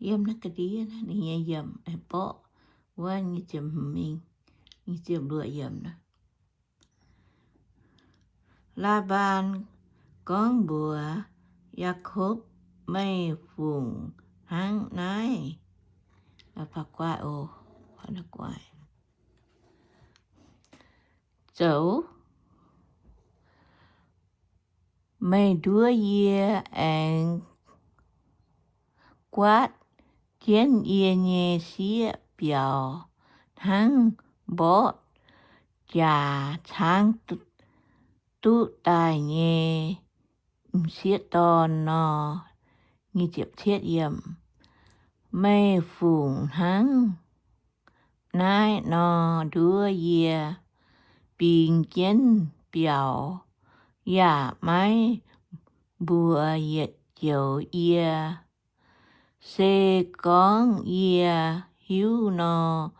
yiem naaiv ga'ndiev ninh nyei yiemc mborqv wuov nyic ziepc hmz mingh nyic ziepc luoqc yiemc. Laa^mbaan gorngv mbuox Yaakopv, Meih fungc hnangv naaiv zoux? Meih nduov yie aengx guaatv jienv yie nyei sieqv biaux hnangv mborqv jaax caangv duqv daaih nyei m'sieqv dorn nor. Meih fungc hnangv naaiv nor nduov yie, bingx jienv biaux, yaac maiv mbuox yietc joux yie. Se gorngv yie hiuv nor,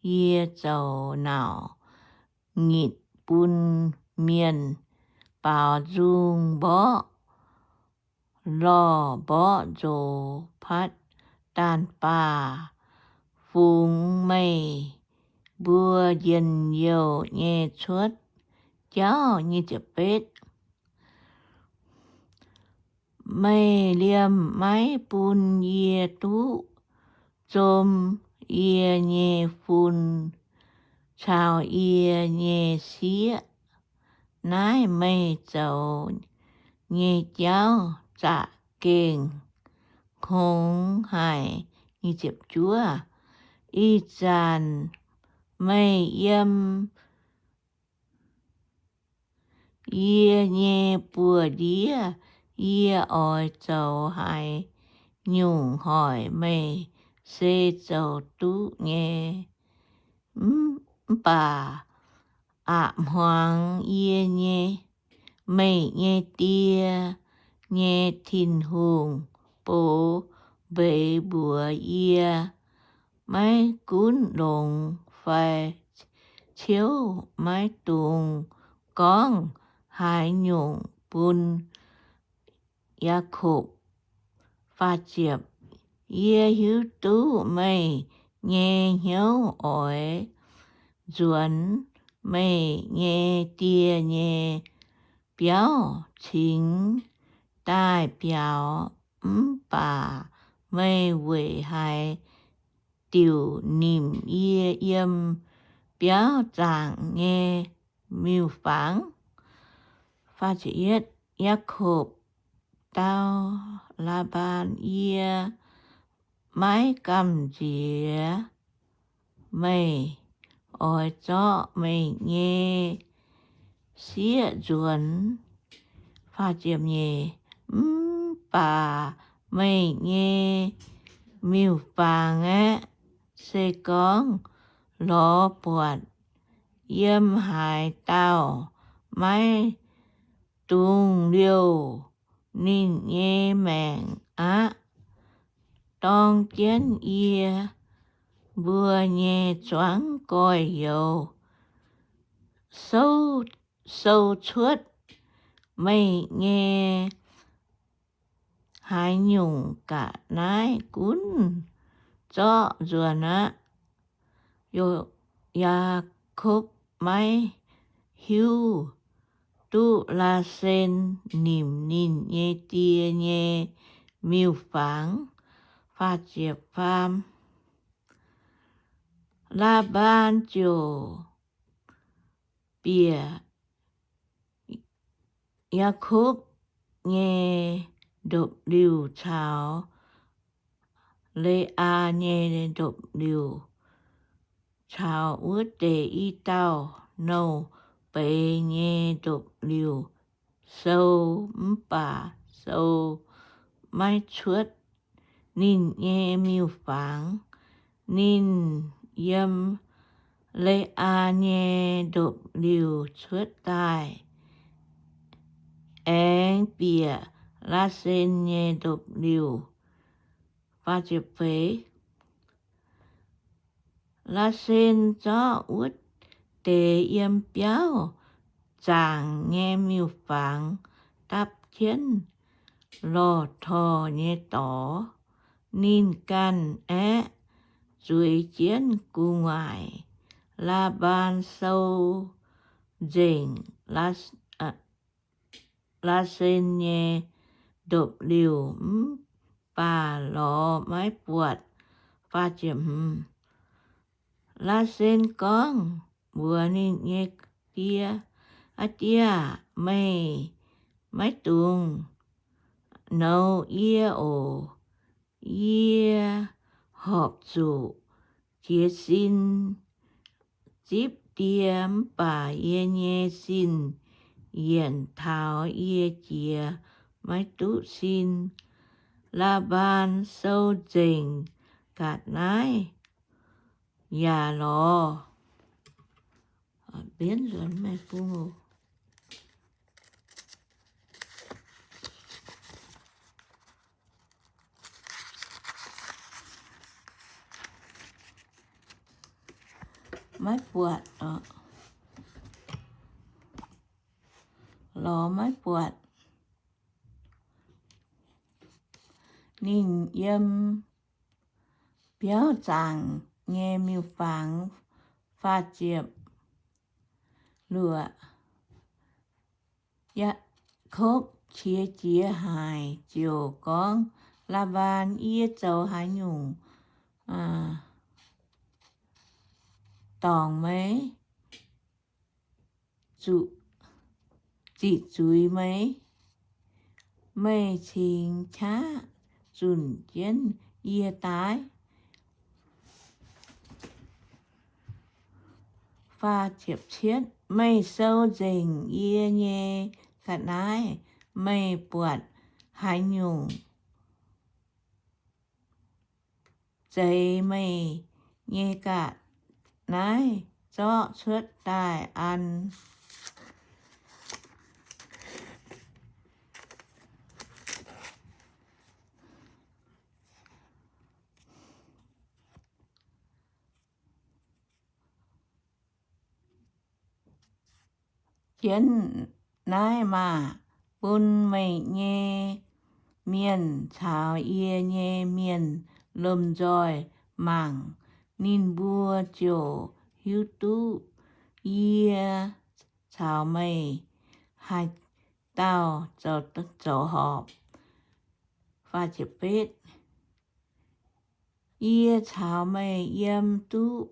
yie zoux nauc nyitc bun mienh baaux nzung mborqv lorh mborqv nzox patv daanh baah fungx meih mbuo njien-youh nyei cuotv jauv. Meih liemh maiv bun yie duqv zom yie nyei fun caux yie nyei sieqv. Naaiv meih zoux nyei jauv za'gengh hngongx haic. Ih zanc meih yiem yie nyei buoz-ndiev, yie oix zoux haaix nyungc hoic meih se zoux duqv nyei. Mv baac a'hmuangx yie nyei, meih nyei Die nyei Tin-Hungh box mbeix mbuox yie, maiv gunv longx fai ciouv, maiv dungx gorngv haaix nyungc bun Yaakopv. Yie hiuv duqv meih nyei hnyouv oix nzuonx meih nyei die nyei biauv cingx daaih biaux, mv baac meih weic haaix diuc nimc yie yiem biauv zaangc nyei miuc-fangx? Yaakopv dau, Laa^mbaan, yie maiv gamh nziex meih oix zorqv meih nyei sieqv nzuonx. Mv baac meih nyei miuc-fangx aeqv, se gorngv lorz buatc yiem haaix dauh, maiv dungx liouh ninh nyei maengc aqv. Dorng jienv yie mbuo nyei zuangx gorx-youz sou cuotv meih nyei haaix nyungc ga'naaiv gunv zorqv nzuonx aqv. Yaakopv maiv hiuv duqv Laasen nimc ninh nyei die nyei miuc-fangx. Laa^mbaan ziouc bieqc Yaakopv nyei ndopv-liuh caux Le^aa nyei ndopv-liuh, caux wuov deix i dauh nouh beiz nyei ndopv-liuh sou, mv baac sou maiv cuotv ninh nyei miuc-fangx. Ninh yiem Le^aa nyei ndopv-liuh cuotv daaih, aengx bieqc Laasen nyei ndopv-liuh. Laasen zorqv wuov deix yiem biauv zaangc nyei miuc-fangx dapv jienv lorh torh nyei dorx. Ninh ganh aeqv, zueiz jienv gu'nguaaic. Laa^mbaan sou nzengc Laasen nyei ndopv-liuh mv baac lorz maiv buatc. Laasen gorngv mbuox ninh nyei die, Aa Die aah, meih maiv dungx nouz yie oc. Yie horpc zuqc jiez sin zipv die, mv baac yie nyei sin yienc taux yie jiex maiv duqv sin. Laa^mbaan sou nzengc ga'naaiv yaac lorz. Maiv buatc, lorz maiv buatc. Ninh yiem biauv zaangc nyei miuc-fangx. Faah ziepc luoqc. Yaakopv qiex jiez haic ziouc gorngv, Laa^mbaan, yie zoux haaix nyungc dorngc meih, ziqc zuiz meih? Meih cingx qaqv zunc jienv yie daaih? Meih sou nzengc yie nyei ga'naaiv, meih buatc haaix nyungc zeix meih nyei ga'naaiv zorqv cuotv daaih an. Jienv naaiv maah! Bun meih nyei mienh caux yie nyei mienh lomh nzoih mangc, ninh mbuo ziouc hiuv duqv yie caux meih haaix dauh zoux horpc. Yie caux meih yiem duqv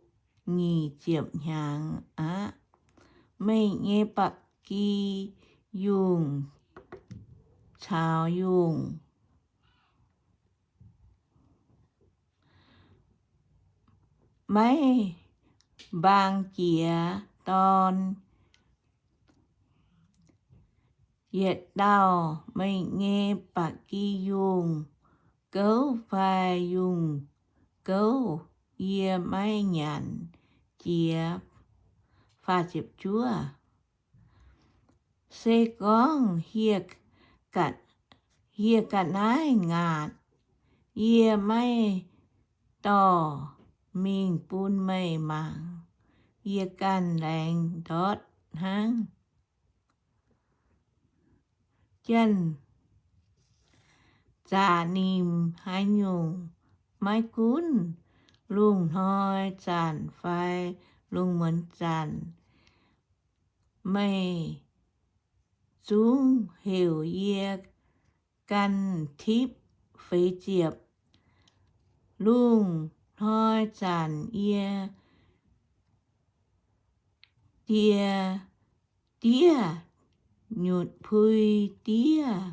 nyic ziepc hnyangx aqv. Meih nyei ba'gi yungh caux yungh maiv mbaang jiex dorn. Yietc dauh meih nyei ba'gi yungh gouv fai yungh gouv yie maiv nyanc jiex. Se gorngv hieh ga'naaiv ngaatc, yie maiv dorh mingh bun meih mangc. Yie ganh laengz ndortv hnangv. Janx-zaqc nimc haaix nyungc, maiv gunv lungh hnoi zanc fai lungh muonz zanc, meih zungv heuc yie gan tipv. Feix ziepc. Lungh hnoi zanc yie die, diev nyutc pui, diev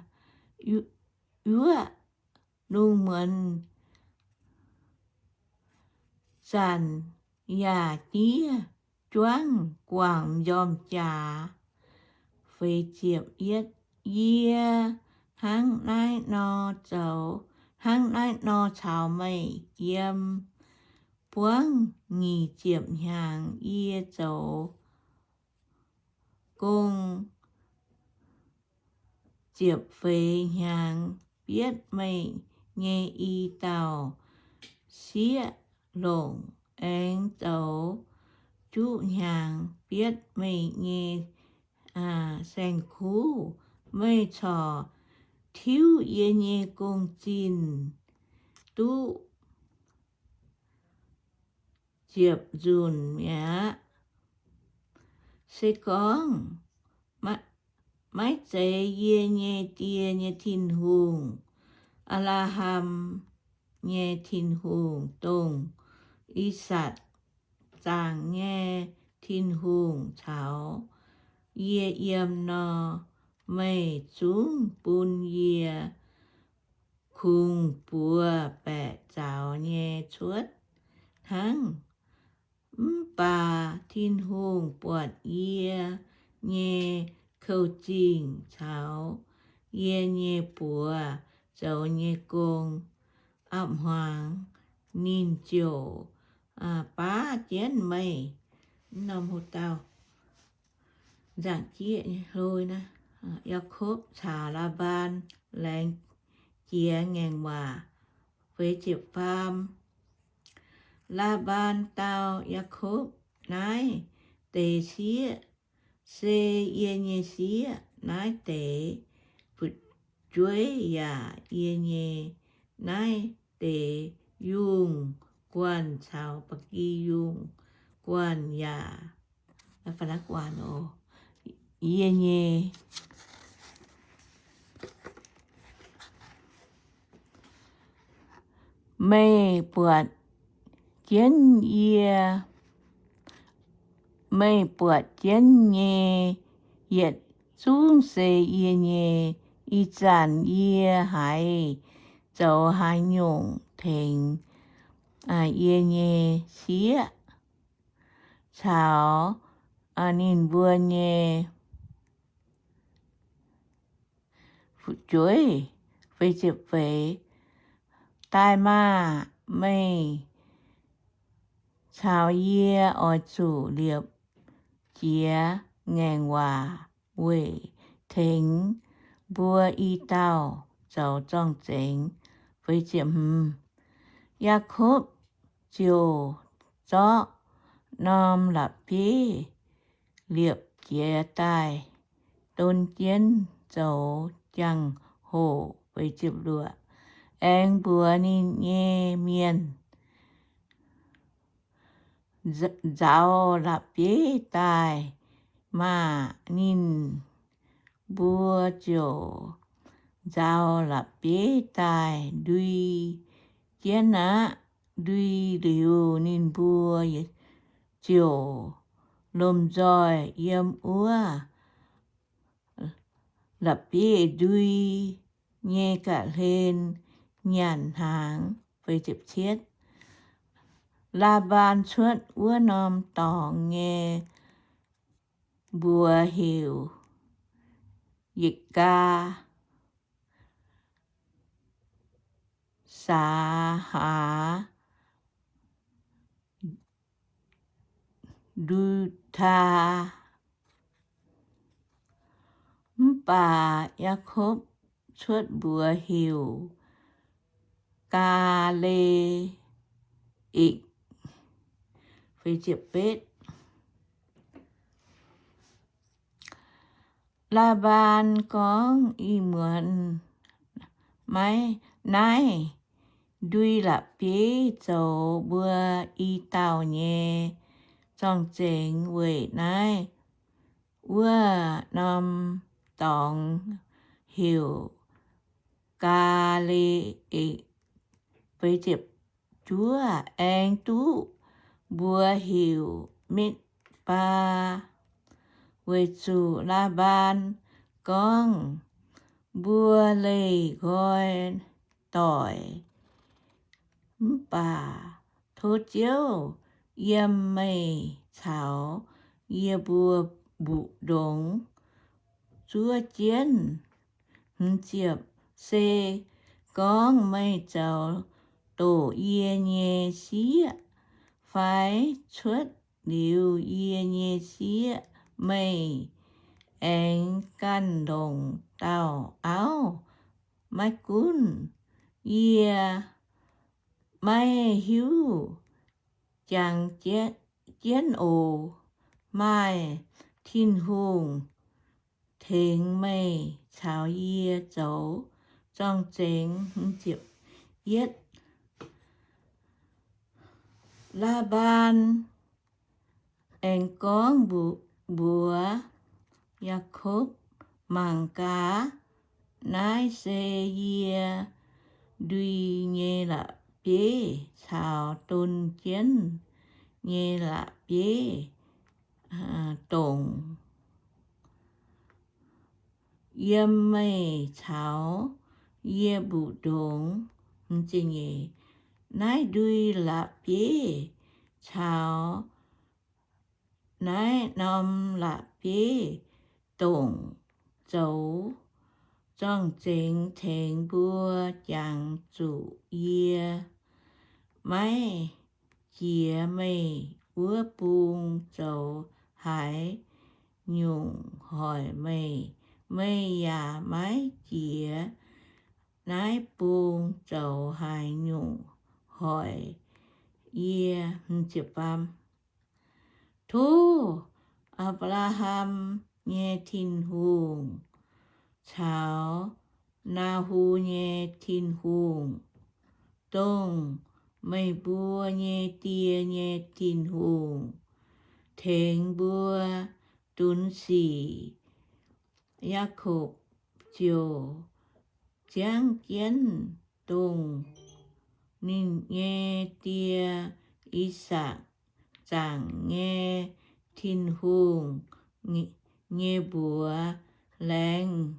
yuoqv lungh muonz zanc yaac diev juangv guangc m'njormh jaax. Yie hnangv naaiv nor zoux, hnangv naaiv nor caux meih yiem. Buangv nyic ziepc hnyangx yie zoux gong, ziepc feix hnyangx bietv meih nyei i dauh sieqv longc, aengx zoux juqv hnyangx bietv meih nyei saeng-kuv. Meih corc tiuv yie nyei gong-zinh, duqv ziepc nzunc mi'aqv. Se gorngv maiv zeiz yie nyei die nyei Tin-Hungh, Apc^laa^ham nyei Tin-Hungh, dongh I^sakc zaangc nyei Tin-Hungh caux yie yiem nor, meih zungv bun yie kungx buoz baeqc zaux nyei cuotv hnangv. Mv baac Tin-Hungh buatc yie nyei kouv-zingh caux yie nyei buoz zoux nyei gong, a'hmuangx ninh ziouc baav jienv meih. Norm hlo dauh nzangc jieqv nyei hlo, Yaakopv caux Laaban laengz jiex ngaengc waac. Feix ziepc faam. Laaban dau Yaakopv, Naaiv deix sieqv se yie nyei sieqv. Naaiv deix fu'jueiv yaac yie nyei. Naaiv deix yungh guanh caux ba'gi yungh guanh yaac yie nyei. Meih buatc jienv yie, meih buatc jienv nyei yietc zungv se yie nyei. Ih zanc yie haiz zoux haaix nyungc tengx yie nyei sieqv caux ninh mbuo nyei fu'jueiv? Daaih maah! Meih caux yie oix zuqc liepc jiez ngaengc waac weic tengx mbuo i dauh zoux zorng-zengx. Yaakopv ziouc zorqv norm la'bieiv liepc jiez daaih, don jienv zoux jangx-hoc, aengx mbuox ninh nyei mienh, Nzaaux la'bieiv daaih maah! Ninh mbuo ziouc nzaaux la'bieiv daaih ndui jienv aqv. Ndui liuz, ninh mbuo ziouc lomh nzoih yiem wuov la'bieiv ndui nyei ga'hlen nyanc hnaangx. Laa^mbaan cuotv wuov norm dorngx nyei mbuox heuc Yitc^gaa, Saax^haa, Ndu^taa. Mv baac Yaakopv cuotv mbuox heuc Gaa^le^ikc. Laa^mbaan gorngv, Ih muonz maiv naaiv ndui la'bieiv zoux mbuo i dauh nyei zorng-zengx. Weic naaiv wuov norm dorngx heuc Gaa^le^ikc. Aengx duqv mbuox heuc Mitc^baa, weic zuqc Laa^mbaan gorngv, Mbuo leih nqoi doic. Mv baac tov Ziouv yiem meih caux yie mbuo mbu'ndongx zuov jienv. Hmz ziepc, Se gorngv meih zoux doqc yie nyei sieqv fai cuotv liuz yie nyei sieqv, meih aengx ganh longc dauh auv. Maiv gunv yie maiv hiuv jangx jienv oc. Maaih Tin-Hungh tengx meih caux yie zoux zorng-zengx. Yietv, Laa^mbaan aengx gorngv mbuox Yaakopv, Mangc gaax, naaiv se yie ndui nyei la'bieiv caux don jienv nyei la'bieiv dongc. Yiem meih caux yie mbu'ndongx. Naaiv ndui la'bieiv caux naaiv norm la'bieiv dongc zoux zorng-zengx tengx mbuo jangx zuqc yie. Maiv jiex meih wuov bung zoux haaix nyungc hoic meih. Meih yaac maiv jiex naaiv bung zoux haaix nyungc hoic yie. Tov Apc^laa^ham nyei Tin-Hungh caux Naa^ho nyei Tin-Hungh, dongh meih mbuo nyei die nyei Tin-Hungh, tengx mbuo dunx sic. Yaakopv ziouc ziangv jienv dongh ninh nyei die, I^sakc, zaangc nyei Tin-Hungh nyei mbuox laengz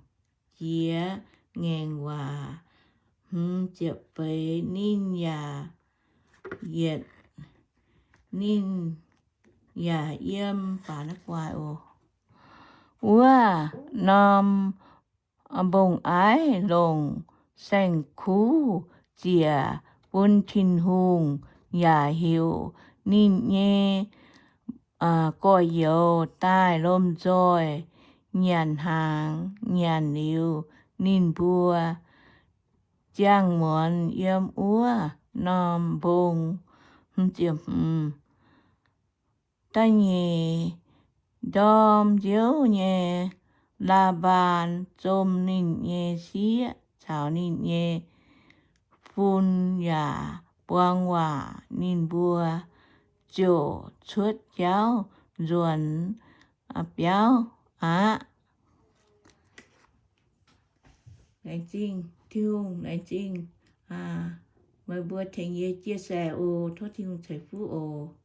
jiex ngaengc waac. Hmz ziepc feix. Ninh yaac yietc, ninh yaac yiem baac naaiv guaax oc. Wuov norm mbong-aiv longc saeng-kuv ziec bun Tin-Hungh, yaac heuc ninh nyei gorx-youz daaih lomh nzoih nyanc hnaangx. Nyanc liuz, ninh mbuo ziangh muonz yiem wuov norm mbong. Da'nyeic, ndorm nziouv nyei, Laa^mbaan zom ninh nyei sieqv caux ninh nyei fun yaac buang waac. Ninh mbuo ziouc cuotv jauv nzuonx biauv aqv. Laengz zingh Tin-Hungh, laengz zingh meih mbuo tengx yie chia sẻ oc. Tov Tin-Hungh ceix fuqv oc.